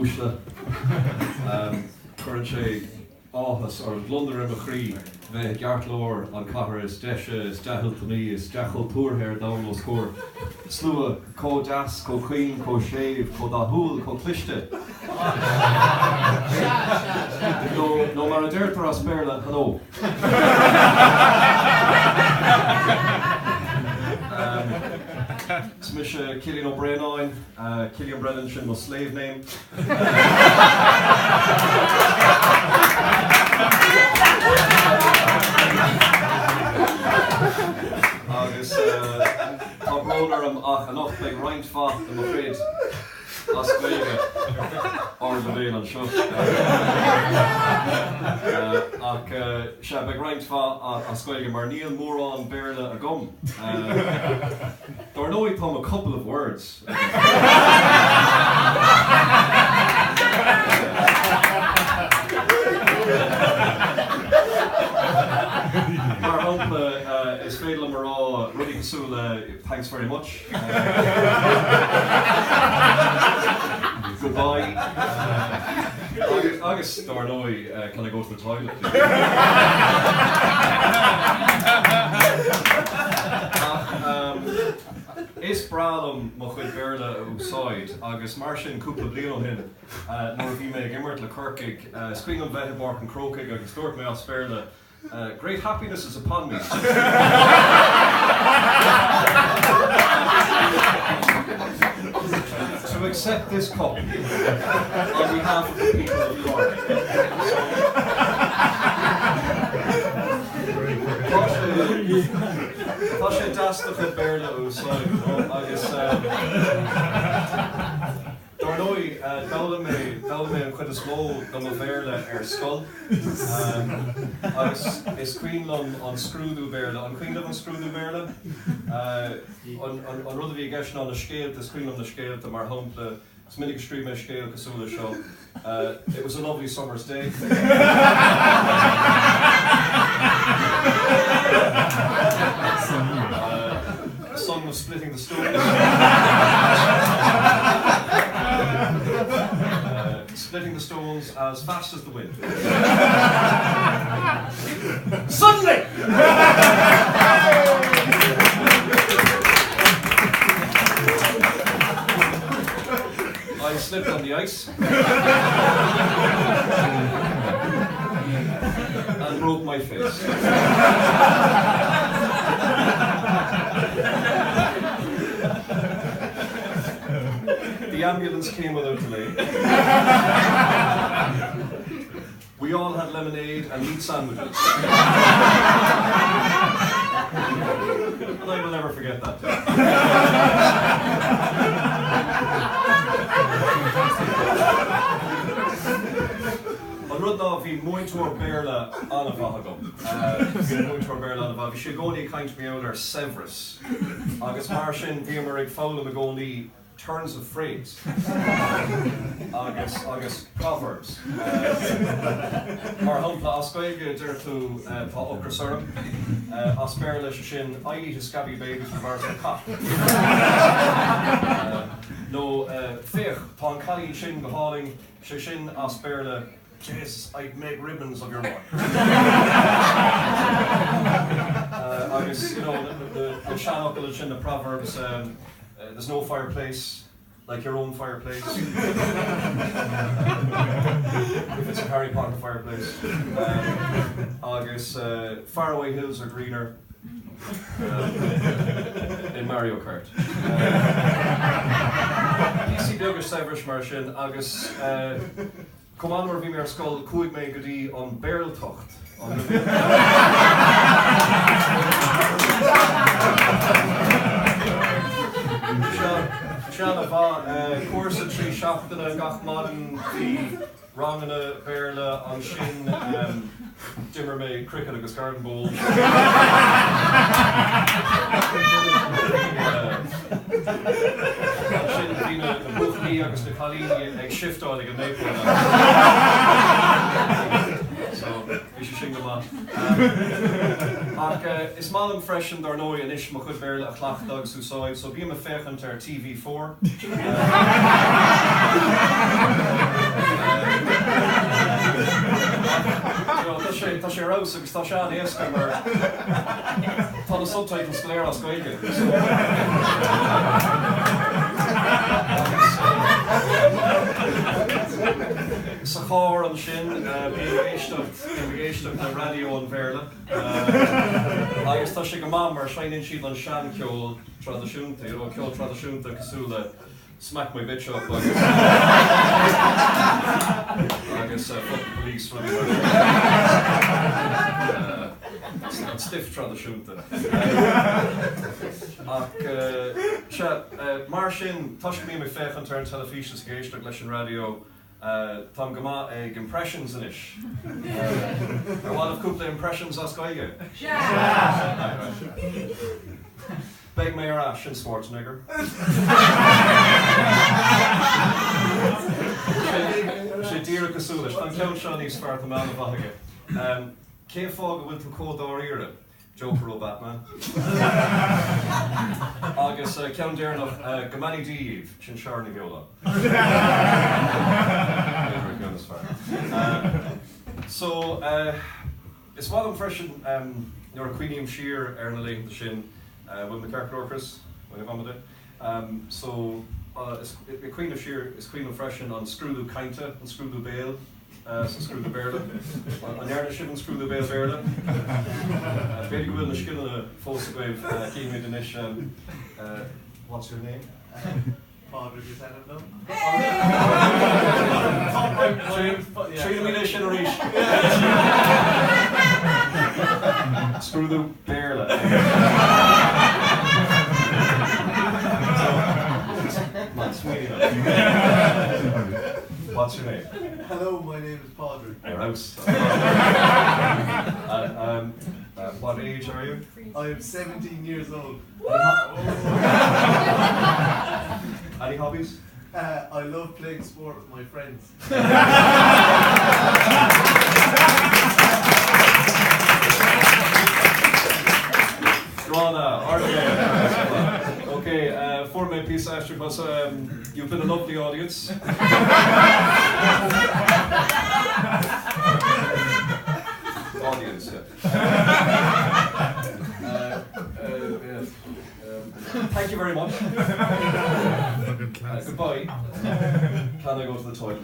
uaisle, cuireann sé áthas orm, gliondar ar mo chroí bheith i gceartlár an chathair is deise, is dea-thoilteanaí, is dea-chultúrtha ar domhan os comhair slua chomh deas, chomh caoin, chomh séimh, chomh dathúil, chomh cliste. Nó mar a deirtear as Béarla, hello. Is mise Cillian Ó Braonáin, Cillian Brennan sin mo slave name. Agus tá brón orm ach anocht beidh roinnt mhaith de mo chuid as Gaeilge ardleibhéil anseo. Ach sea, beidh roinnt mhaith as Gaeilge mar níl mórán Béarla agam. Dar ndóigh tá mo couple of words agam. Mar shampla, is féidir liom a rá rudaí cosúil le thanks very much. Goodbye. Agus, dar ndóigh, can I go to the toilet please? Ach is breá liom mo chuid Béarla a úsáid agus mar sin cúpla bliain ó shin nuair a bhí mé ag imirt le Corcaigh, is cuimhin liom bheith i bPáirc an Chrócaigh agus dúirt mé as Béarla Great happiness is upon me. To accept this cup on behalf of the people of Cork. Tá sé deas do chuid Béarla a úsáid agus. Dar ndóigh, d'fhoghlaim mé, d'fhoghlaim mé an chuid is mó de mo Bhéarla ar scoil agus is cuimhin liom an scrúdú Béarla. An cuimhin libh an scrúdú Béarla? An rud a bhí i gceist ná na scéalta, is cuimhin liom na scéalta, mar shampla, is minic a scríobh mé scéal cosúil le seo, It was a lovely summer's day. The sun was splitting the stones. Splitting the stones as fast as the wind. Suddenly! I slipped on the ice and broke my face. The ambulance came without delay. We all had lemonade and meat sandwiches. And I will never forget that day. An rud ná bhí múinteoir Béarla an-mhaith agam. Bhí an múinteoir Béarla an-mhaith. Bhí sé i gcónaí ag caint mar gheall ar saibhreas agus mar sin bhíomar ag foghlaim i gcónaí turns of phrase agus agus proverbs. Mar shampla, as Gaeilge deir tú tá ocras orm, as Béarla sé sin I'd eat a scabby baby for the cat. Nó féach, tá an cailín sin go hálainn, sé sin as Béarla Jesus, I'd make ribbons of your mother. Agus, you know, na seanfhocail ansin, na proverbs, there's no fireplace like your own fireplace. If it's a Harry Potter fireplace. Agus faraway hills are greener in Mario Kart. Píosaí beaga saibhris mar sin agus. Chomh maith nuair a bhí mé ar scoil chuaigh mé go dtí an Béarltacht. An Sea, ana-mhaith. Cúrsa 3 seachtaine gach maidin bhí ranganna Béarla ansin d'imir mé cricket agus garden bowls. Ansin bhí na buachaillí agus na cailíní ag shiftáil ag an Maypole. So bhí sé sin go maith. Ach is maith liom freisin, dar ndóigh, anois mo chuid Béarla a chleachtadh agus úsáid, so bím ag féachaint ar TV4. Tá sé tá sé ar fheabhas agus tá sé an-éasca mar tá na subtitles go léir as Gaeilge. So agus sa charr ansin bím ag éisteacht bím ag éisteacht le raidió an Bhéarla agus tá sé go maith mar seinneann siad an seancheol traidisiúnta, you know, ceol traidisiúnta cosúil le Smack My Bitch Up agus agus Fuck the Police, rudaí mar sin. An stuif traidisiúnta. Ach sea, mar sin, toisc go mbím ag féachaint ar an teilifís is ag éisteacht leis an raidió, Táim go maith ag impressions anois. Ar mhaith libh cúpla impressions as Gaeilge? Sea! Beidh mé ar ais, sin Schwarzenegger. Sé díreach cosúil leis. Tá an ceann seo níos fearr, tá mé an-mhaith aige. Cén fáth go bhfuil tú chomh dáiríre? Joker ó Batman. Agus ceann deireanach, Go mbeannaí Dia dhaoibh, sin Sharon Ní Bheoláin. B'fhéidir an ceann is fearr. So, is maith liom freisin nuair a cuimhním siar ar na laethanta sin, bhfuil mé ceart go leor Chris? Bhfuil mé So, ag cuimhneamh siar, is cuimhin liom freisin an scrúdú cainte, an scrúdú béil. sa scrúdú Béarla. An ndearna sibh an scrúdú béil Béarla? B'fhéidir go bhfuil na scileanna fós agaibh. Cífimid anois. What's your name? Pádraig is ainm dom. Triailfimid é sin arís. Scrúdú Béarla. What's your name? Hello, my name is Pádraig. Ar fheabhas. What age are you? I am 17 years old. Any hobbies? Uh, I love playing sport with my friends. Gránna, Ok, fuair mé píosa aistriúcháin. You've been a lovely audience. Audience, yeah. Thank you very much. Goodbye. Can I go to the toilet?